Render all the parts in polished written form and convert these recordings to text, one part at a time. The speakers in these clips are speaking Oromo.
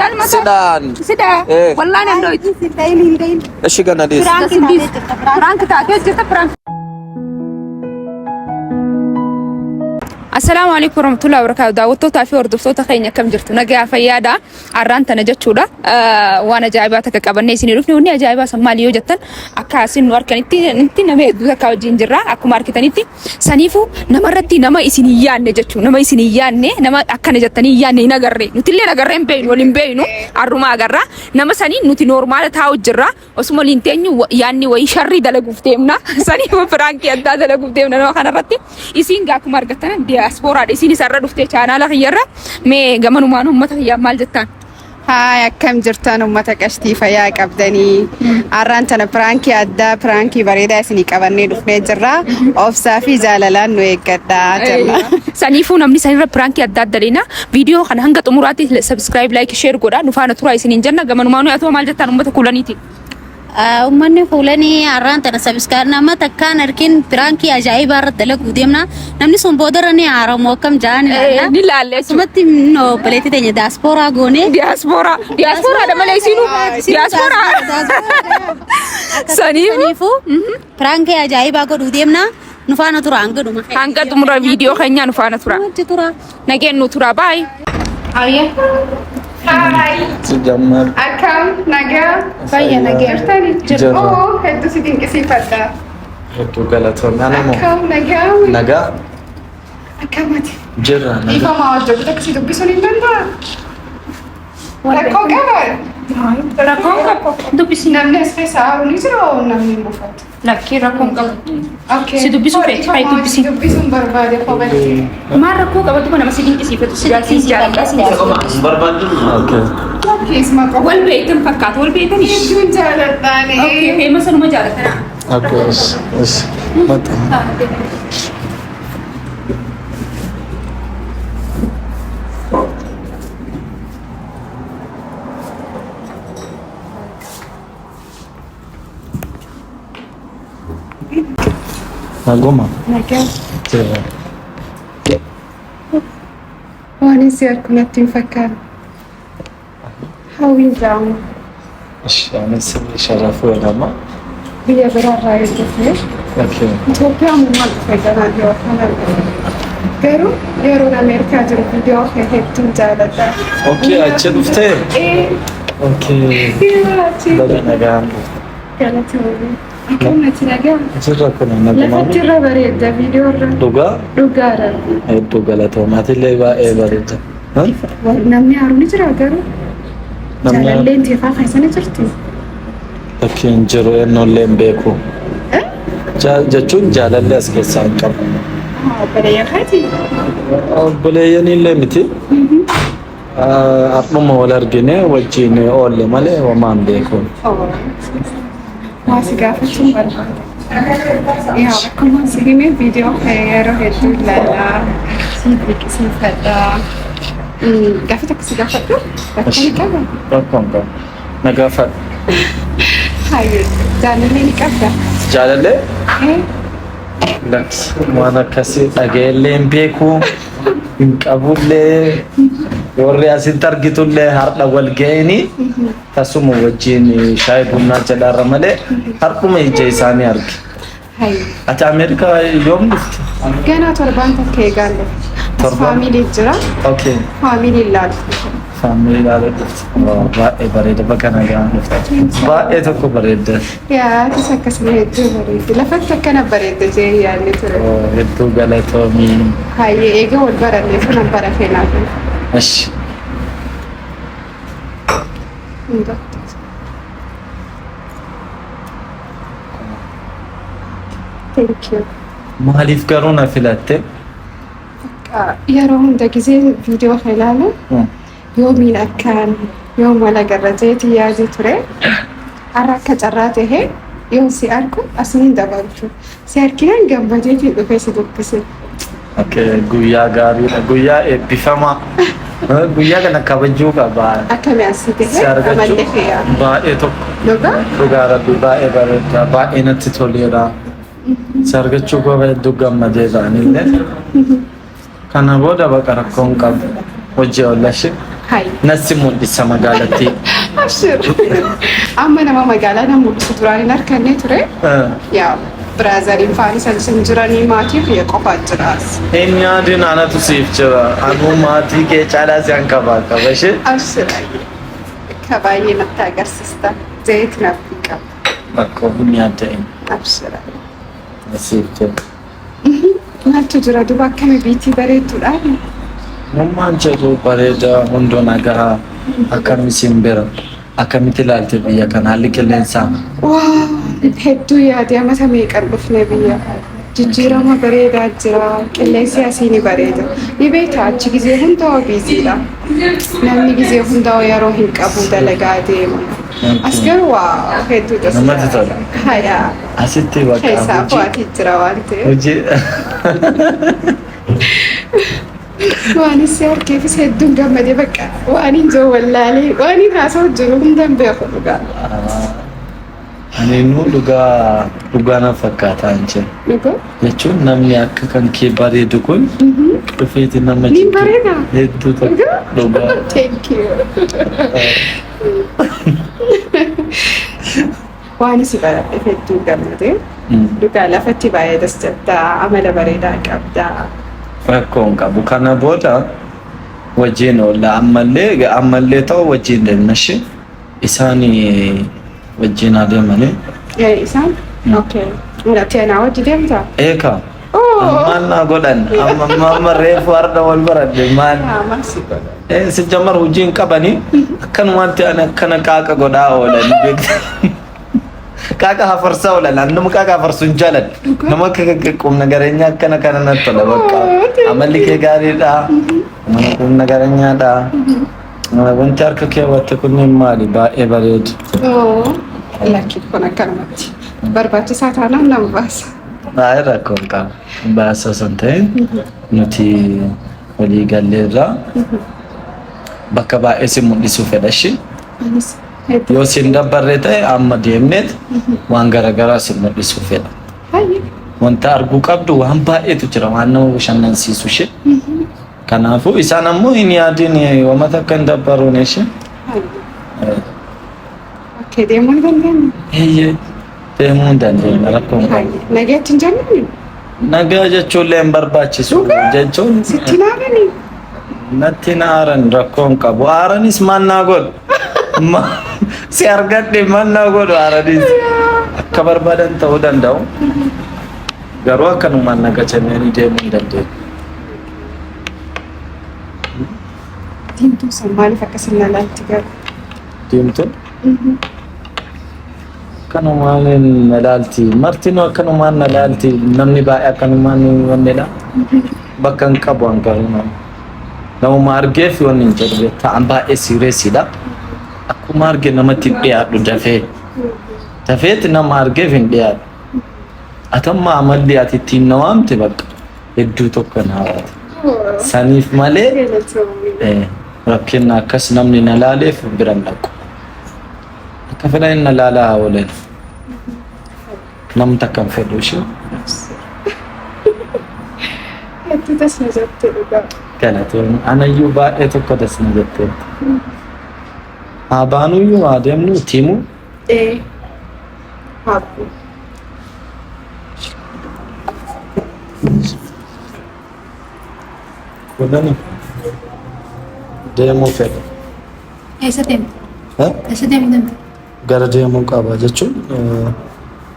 Maal mataa? Sidhaan. Sida. Eh. Wallaan hin dhoytu. Hin ta'in hin ta'in. Ishi gana dhiis. Piraanki taatee jirta. Piraank taatee jirta piraank. Assalaamu alaikum warahmatullahi wabarakatuh. Daawwattootaa fi hordoftoota keenya akkam jirtu? Nagaa fayyaadha. Arraan tana jechuudha. Waan ajaa'ibaa takka qabannee isinii dhufne. Wanni ajaa'ibaa san maali yoo jettan akka isin nu arganitti nuti nama hedduu takka wajjin jirra. Akkuma argitanitti saniifuu namarratti nama isin hin yaadne jechuudha. Nama isin hin yaadne nama akkana jettanii hin yaadne hin agarre. Nutillee agarree hin beeknu wal hin beeknu arruma agarra. Nama sanii nuti noormaala taa'u jirra. Osuma waliin teenyu yaadni wayii sharrii dalaguuf deemna. Saniifuu piraankii addaa dalaguuf deemna nama kanarratti. Isiin gaa akkuma argattan diyaaspooraadha. Isiin isarra dhuftee chaanaala kiyyarra mee gamanumaan uummata kiyyaan maal jettaan? Haay akkam jirtan uummata qashtii fayyaa qabdanii. Har'aan tana piraankii addaa piraankii bareedaa isinii qabannee dhufnee jirra. Obsaa fi jaalalaan nu eeggadhaa jenna. Saniifuu namni sanirra piraankii adda adda deena. Viidiyoo kana hanga xumuraatti subscribe, like, share godhaa. Nu faana turaa isiniin jenna. Gamanumaan atoo maal jettaan uummata kuulaniiti? Uummanni fuulanii har'aan tana sabiskaar nama takkaan arkin piraankii ajaa'ibaa irratti dalaguu deemna. Namni sun boodarra ni haaramu akkam ja'an ilaalla. Ni laalle jechuudha. Asumatti obboleettii teenya daaspooraa goone. Diyaaspooraa. Diyaaspooraadha malee isinuu. Diyaaspooraa. Saniifuu Saniifuu piraankii ajaa'ibaa godhuu deemna. Nu faana tura hanga dhuma. Hanga xumura viidiyoo keenyaa nu faana tura. Wajji tura. Nageen nu tura. Baay. Ayya. Haay. Sijammar. Akkam nagaa Fayya nagaa. jirtani? Jirra. Oo hedduu si dinqisiifadha. Hedduu galatoomii. Ana moo? Akkam nagaa. Nagaa? Akkam ati? Jirra nagaa. Dhiifama hojjetu akka si dubbisuun hin danda'a. Rakkoo qaba. Rakkoon qabu. Dubbisi. Namni as keessa aaru ni jira oo namni hin buufatu? Lakkii rakkoon qabu. Okay. Si dubbisuu feeti, hayi dubbisi. Dubbisuun barbaade kophatti. Maal rakkoo qabatu nama si dinqisiifatu si jaalladha si jaalladha. Okay. Keessuma qofa. Wal beektan fakkaata wal beektan. Hedduun jaaladhaani. Okay, heema sanuma jaallatana. Okay. Ish. Mata. Naguma. Nagaa. Jirra. Waan si argu natti hin fakkaanne. Hawwiin jedhama. Ish, anis sharafuu jedhama. Biyya biraarraa yoo dhufne. Okay. Itoophiyaa ammaa dhufe ganaa dhiyoo kana garuu yeroon Ameerikaa jiru viidiyoo kee hedduun jaaladha. Okay, achi dhuftee? Ee, Okay. yeroo achi Baga nagaan dhufte. galatoomii. Akkam natti nagaa? Jirra kun naguma. Lafatti irra bareedda viidiyoo irra. Dhugaa Dhugaadha. hedduu galatooma. Atillee baay'ee bareedda. Namni haaru ni jira garuu. Namni Jaalalleen teefaa keessa ni jirti. Bakki hin jiru eenyullee hin beeku. Jechuun jaalalli as keessaa hin qabu. Obboleeyyan keeti. Obboleeyyan illee miti. Har'uma wal argine wajjin oolle malee homaa hin beeku. Waa si gaafachuun barbaada. Yaa akkuma si hime viidiyoo kee yeroo hedduu ilaalaa si dinqisiifadha. Gaaffii tokko si gaafadhu rakkoo ni qaba. Rakkoon qabu. Na gaafadhu. Hayyee jaalallee ni qabda. Jaalallee? Lakki waan akkasii dhaga'ellee hin beeku hin qabullee warri asitti argitullee har'a wal ga'anii tasuma wajjin shaayii bunnaa jedhaarra malee har'uma ija isaanii arge. Hayyee. Ati Ameerikaa yoom dhufte? Ganaa torbaan takka eegaan dhufe. As Torbaan? faamilii jira. Okay. Faamilii ilaalu. Faamilii ilaaluu dhufte. Waa, Baay'ee bareeda bakka nagaan dhufte. Baay'ee tokko bareedda. Yaa atis akkasuma hedduu bareedde. Lafatti akkana bareedda jee yaadne ture. Oh, Hedduu galatoomii. Hayyee eega wal baranne kun bara keenaaf. Ashi. Hundatti. Thank you. Maaliif garuu na filatte? Yeroo hunda gisee viidiyoo kan ilaalu yoomiin akkaan yoom wal agarra jeeti yaadee ture. Har'a akka carraa tahee yoon si argu asiniin dabalchu. Si arginaan gammadeetiin dhufee si dubbise. Okay, guyyaa gaariidha. Guyyaa eebbifamaa. Guyyaa kana kabajuu qaba. Akkami asii Si tahee argachuu amallee fe'aa. baay'ee tokko. Dhugaa? Dhugaa rabbi baay'ee bareeda. Baay'ee natti toleera. Si argachuu koo hedduu gammadeera anillee. Kana booda baqa rakkoon qabu. Hojii ollashi. Hayi. Nassi mul'isa magaalattii. Abshir. Amma nama magaalaa na mul'isu duraan hin arganne ture. Yaa biraazariin faana san sin jiranii maatii kiyya qofaa jiraas. Hin yaadin anatu siif jira. Anuu maatii kee caalaa si hanqabaa qaba ishee. Abshir. Akka baay'ee natti agarsiista. Zayitii naaf qaba. Rakkoo hin yaadda'in. Abshir. Siif jira. Maaltu jira duba akkami biitii bareedduudha. Mummaan jedhu bareeda hunduu nagaa akkami siin bira akkamitti ilaalte biyya kana haalli qilleensaa. Waa hedduu yaade amata meeqan dhufne biyya. Jijjiirama bareedaa jira. Qilleensi asii ni bareeda. Ni beektaa achi gizee hundaa biiziidha. Namni gizee hundaa yeroo hin qabu dalagaa deema. As garuu waa hedduu das Namatti tola. Hayaa. Asitti bakka Keessaa hojii fo'atii jira waan ta'eef. hojii Waan isii argeefis hedduun gammadee bakka waan hin jiru wallaalee waan hin haasa'u jiru hunda hin beeku dhugaa. Ani nu dhugaa dhugaa na fakkaata hin jiru. Dhugaa? Jechuun namni akka kan kee bareedu kun dhufeeti nama Ni jidduu bareeda. hedduu tokko Dhugaa? dhugaa. Thank you. Waan isi baradhe hedduu gammadee. Dhugaa lafatti baay'ee das jettaa amala bareedaa qabdaa. Rakkoo hin qabu. Kana booda wajjin oolla ammallee ammallee ta'u wajjin deemna ishee isaan wajjin adeemanii. Isaan? Okay. Ati anaa wajji deemtaa? Eeka. Oh. Maal naa godhan amma amma reefu har'a wal baradhe maal. Yaa maal si godhan? Si jamar hojii hin qabanii akkanumaatti ani akkana qaaqa godhaa oolan beekta. Qaaqa hafarsaa oolan ani nama qaaqa hafarsu hin jaaladhu. Nama akka qubna gareenyaa akkana kana natti tola bakka. Amalli kee gaariidha. Mana qubna gareenyaadha. Wanti harka kee watte kunneen maali? Baay'ee bareedu. Oh. Lakki kun akkanumatti. Barbaachisaa taanaan nama baasa. Baay'ee rakkoo hin qabu. Baasa osoo hin ta'in nuti walii galleerra bakka baay'ee si mul'isuu fedha ishee. Anis hedduu. Yoo si hin dabbarre ta'e amma deemneet waan garaagaraa si mul'isuu fedha. Hayyee. Wanta arguu qabdu waan baay'eetu jira waan nama bashannansiisu ishee. Kanaafuu isaan ammoo hin yaadin wamata akka hin dabbaruun ishee. Hayyee. Okay, deemuu ni dandeenya. Eeyyee deemuu hin dandeenya rakkoo hin qabu. Hayyee. Nageetti hin jennee? Nagaa jechuullee hin barbaachisu jechuun Sitti naarani? natti na aaran rakkoo hin qabu. Aaranis maal naa godhu? Si argadhe maal naa godhu aaranis? Akka barbaadan ta'uu danda'u. Garuu akkanumaan naga jennee deemuu hin dandeenyu. Diimtuu san maaliif akkasin na laalti garuu? Diimtuun akkanumaan na laalti. Martinuu akkanumaan na laalti. Namni baay'ee akkanumaan wannedha. Bakka hin qabu an garuu nama. Namuma argeef wanni hin jedhu beektaa. An baay'ee siireesiidha. Akkuma arge namatti hin dhiyaadhu dafee. Dafeeti nama argeef hin dhiyaadhu. Atamma amalli ati ittiin na waamte bakka hedduu tokko na hawwata. Saniif malee Galatoomii. rakkinna akkas namni na laaleef bira hin dhaqu. Akka fedhan na laalaa haa oolan. Namni takka hin fedhu ishee. Hedduu tas na jette dhugaa. Galatoomii. Anayyuu baay'ee tokko das na jetteetti. Haa baanuyyuu haa deemnu tiimu. Ee. Haabbu. Kudhani deemuu fedha. Eessa deemta? Eh? Eessa deemuu deemta? Gara deemuu qaba jechuun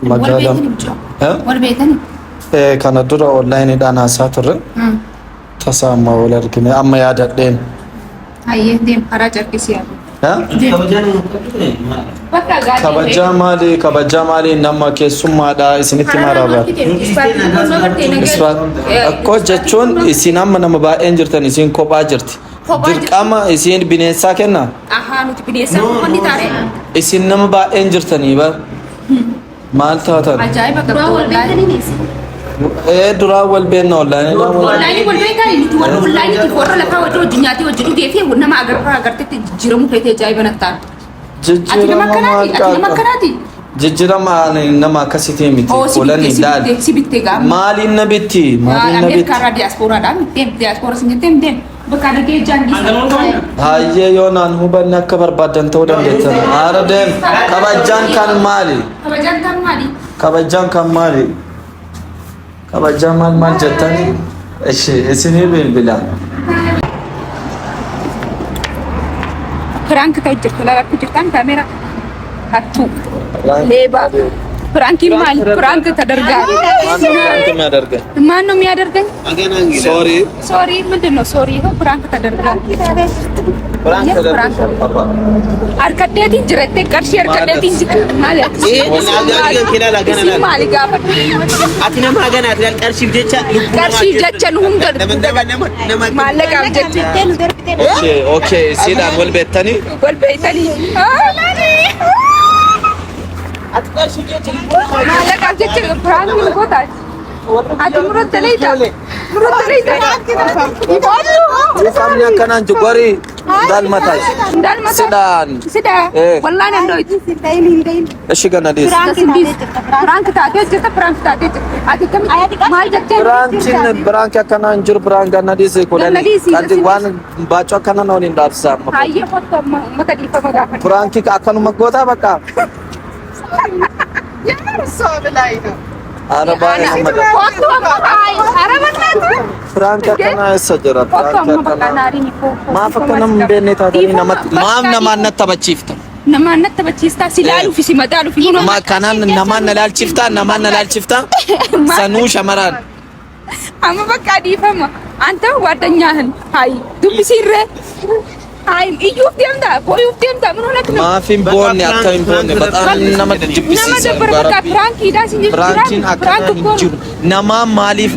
Wal magaalaa. beekani mucaa? Eh? Wal beekani? Kana dura onlaayiniidhaan haasaa turre. Tasa amma wal argine amma yaadadheen. Hayyee deem karaa carqisii haa. Bakka gaarii Kabajaa maali kabajaa maali nama keessummaadha isinitti maraaba. Akkoo jechuun isin amma nama baay'een jirtan isin kophaa jirti. Kophaa jirti. Dirqama isin bineensaa kenna. Ahaa nuti bineensa wanni taane Isin nama baay'een jirtanii bar. Maal taatan? ajaa'iba qabdu wallaahi. Ee duraa wal beenna onlaayinii Onlaayinii wal beekaa nuti warra onlaayiniitiif warra lafaa wajji hojii nyaatee hojii dhugee fi nama agarraa agartetti jijjiiramuu feetee ajaa'iba natti ta'a. Ati nama Jijjiirama maal akkanaati? Ati nama qaaqa? akkanaati? Jijjiirama ani nama akkasitii miti. Oo si Kulani bitte si laal. bitte si bitte gaama. Maaliin na bitti? Maaliin na bitti? Ameerikaarraa diyaaspooraadhaan deem diyaaspooraa sin jetteem deem. Bakka dhagee ijaan dhiisa. Hayyee yoo naan hubanne akka barbaaddan ta'uu dandeettan. Haara deem. Kabajaan kan maali? Kabajaan kan maali? Kabajaan kan maali? Kabajaan maal maal jettani? Ishi isinii bilbila. Prank ta'u jirtu laala akka jirtan kaameera hattuu leebaa prankiin maali? Prank ተደርጋል። Prank የሚያደርገኝ ማን ነው የሚያደርገኝ? Sorry. Sorry ምንድን ነው sorry? ይኸው prank ተደርጋል። Prank Prank. Harkaddeetiin jira jettee qarshii harkaddeetiin jira maali? Isin maali gaafadhu? Ati nama haganaati laal qarshiif jecha lubbuu Qarshiif jecha nu hunda maallaqaaf jecha Okay, okay, isiidhaan wal beektanii? Wal beektanii. Maallaqaaf jecha prank nu gootaati. Ati nurratti leeyta. Nurratti leeyta. Ifamni akkanaan jiru gorii ndaalmataas. Ndaalmataas. Sidhaan. Sida. Eh. Wallaan andooyti. Ishi gana dhiis. Prank taatee jirta prank taatee jirta. Ati akkamitti maal jettee? Prankiin prank akkanaan jiru prank ganna dhiisi Ganna kudhanii. dhiisi, Qaldi waan baacoo akkana na waliin dhaabsisaa amma. Hayyee kottu amma uummata dhiifama gaafadhu. Prank akkanuma gootaa bakka. የምር እሷ ብላኝ ነው። Haara baay'ee nama dha. Kottu amma haara barnaatu. Prank akkanaa eessa jira? Kottu Prank amma bakka akkanaa. naariin Maaf akka nama hin beekne taatanii namatti maaf namaan natti taphachiifta? Namaan natti taphachiistaa si laaluuf si madaaluuf. Ma kanaan namaan na laalchiftaa namaan na laalchiftaa sanuu shamaraan. Amma bakka dhiifama. Anta ጓደኛህን ሀይ dubbisiirree ሀይ iyyuuf deemta booyuuf deemta ምን ሆነክ ነው? Maaf hin boonne akka hin boonne በጣም nama Nama jibbisiisa dabbara dhugaa bakka rabbii. prankiidhaa si jechuudha. Prankiin akkanaa hin jiru. Namaa maaliif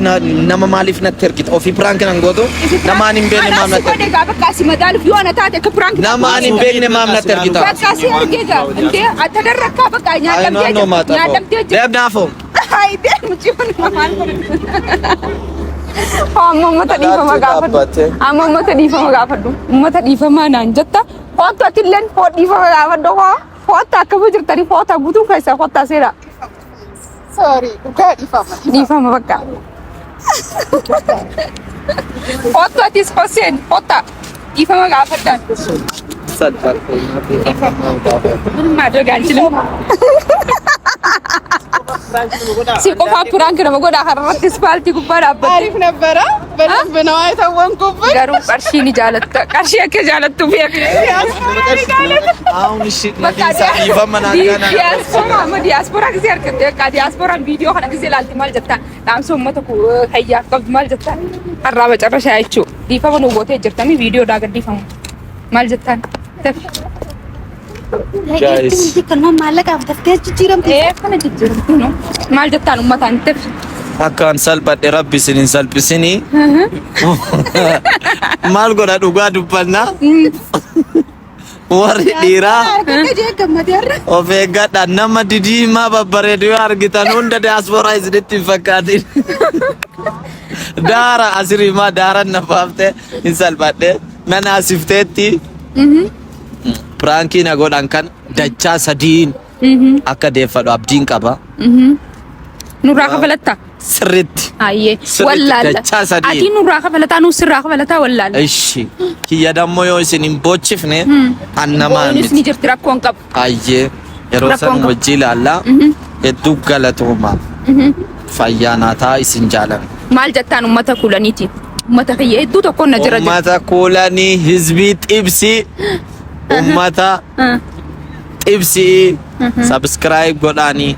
nama maaliif natti ergita? Ofii prank nan gootu namaan hin beekne maaf natti ergita? Gaa bakka si madaaluuf yoo ana taate akka prank Namaan hin beekne maaf natti ergita? Bakka si ergee gaa እንዴ አተደረካ በቃ nyaatamtee Ayinoo jirta nyaatamtee jirta. Deemnaafoo. Hayi deemu cimuun maal Amma uummata dhiifama gaafadhu. Amma uummata dhiifama gaafadhu. Uummata dhiifamaa naan jetta. Hoottu atilleen hoo dhiifama gaafadhu hoo. Hoottu akkama jirtanii hoota guutuu keessa hoottaa seera. Sorry dhugaa dhiifama. Dhiifama bakka. Hoottu atis hoseen hoota dhiifama gaafadhaan. ምንም ማድረግ አንችልም። Si qofaa prank nama godhaa kararratti ispaaltii gubbaa dhaabbatte. አሪፍ ነበረ። በደንብ ነው የተወንኩብን። Garuu qarshii ni jaalatta. Qarshii akka jaalattu beekne. አሁን እሺ dhiifama naan gaana. Diyaaspoora amma diyaaspoora gisee argatte akka diyaaspooraan viidiyoo kana gisee ilaalti maal jettaan dhaamsa uummata hayyaaf qabdu maal jettaan har'aa macarrashaa jechuu dhiifama nu gootee jirtanii viidiyoodhaa gad dhiifamu maal jettaan tafi. Guys. Kanuma maallaqaaf daftee jijjiiramte. Ee kana jijjiiramtu no maal jettaan uummataan tafi. Akkaan salphadhe rabbi isin hin salphisinii. Maal godha dhugaa dubbannaa. Warri dhiiraa of eeggadha nama didiimaa babbareedu yoo argitan hunda diyaasporaa isinitti hin fakkaatin. Daara asiriimaa daaran na baaftee hin salphadhe mana asifteetti. Prankii na godhan kan dachaa sadiin akka deeffadhu abdiin qaba. Nurraa kafalatta. Sirriitti. Ayyee Sirriitti wallaalla. dachaa sadiin. Ati nurraa kafalataa nuus sirraa kafalataa wallaalla. Ishi kiyya dammoo yoo isin hin boochifne an namaa Boonis ni miti. jirti rakkoon qabu. Ayyee yeroo Rakkoon san qabu. wajji ilaallaa hedduu galatooma. Fayyaa naa ta'a isin jaalanna. Maal jettaan uummata kuulaniiti? Uummata kiyya hedduu tokkoon na jira jira. Uummata kuulanii hizbii xibsii uummata xibsii subscribe godhaanii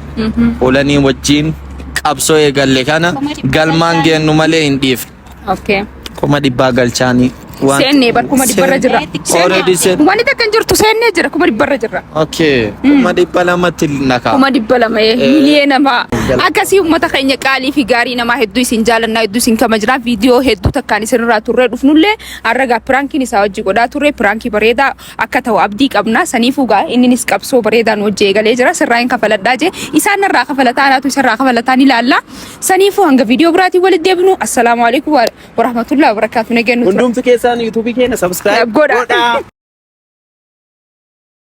kuulanii wajjin qabsoo eegalle kana galmaan geennu malee hin dhiifne. Okay. 100,000 galchaanii waan Seennee bar 100,000rra jirra. Already seen. Wanni takka hin jirtu seennee jira 100,000rra jirra. Okay. 200,000tti nakaa. 200,000 miliyoona fa'a. Akkasii uummata keenya qaalii fi gaarii namaa hedduu isin jaalannaa hedduu isin kabajnaa viidiyoo hedduu takkaan isinirraa turree dhufnullee har'a gaa prankiin isaa wajji godhaa turre prankii bareedaa akka ta'u abdii qabna saniifuu gaa inninis qabsoo bareedaan wajji eegalee jira sirraa hin kafaladhaa jee isaan irraa kafalataa anaatu isarraa kafalataa ni ilaalla saniifuu hanga viidiyoo biraatiin walitti deebinu assalaamu alaikum warahmatullahi wabarakaatu nageenyu Hundumtu keessaan YouTubeii keenya subscribe Godhaa. godhaa.